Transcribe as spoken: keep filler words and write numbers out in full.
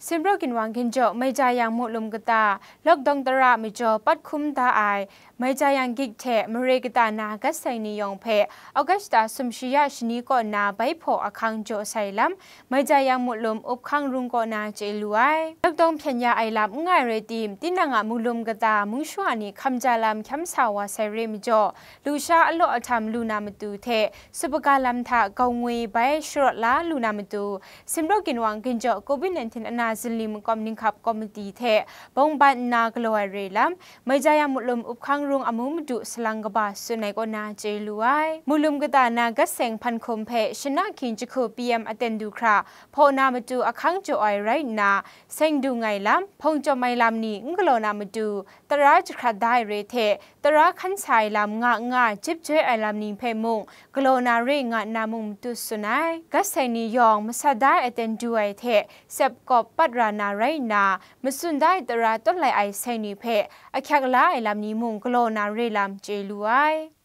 Sinpraw ginwang ginjaw Meijayang Mulum kata, Lawkdawng tara majaw pat hkum da ai, Meijayang Gik hte mare kata na gat seng ni yawng hpe August sumshi ya shani kaw na bai hpaw ahkang jaw sai lam, Meijayang Mulum Up Hkang Rung kaw na chye lu ai. Lawkdawng hpyen ya ai lam n nga ai rai tim, tinang a mulum kata mungshu a ni hkamja lam hkyam sa wa sai re majaw, lusha alaw ahtam lu na matu hte, supaga lam hta gaungwi bai sharawt la lu na matu, Sinpraw ginwang ginjaw covid nineteen ana zinli makawm ninghkap komiti hte bawngban nna galaw ai re lam, Meijayang Mulum Up Hkang Rung amu madu salang kaba tsun ai kaw na chye lu ai. Mulum kata na gat seng hpan hkum hpe shana hkying jahku P M aten du hkra hpaw na matu ahkang jaw ai rai nna, seng du ngai lam, hpawng chyawm ai lam ni n galaw na matu, tara jahkrat da ai re hte, tara hkan sa ai lam nga nga jip joi ai lam ni hpe mung galaw na re nga nna mung matut tsun ai. Gat seng ni yawng masat da ai aten du ai hte sep kawp pat ra na rai nna, matsun da ai tara tawt lai ai seng ni hpe ahkyak la ai lam ni mung galaw na re lam chye lu ai.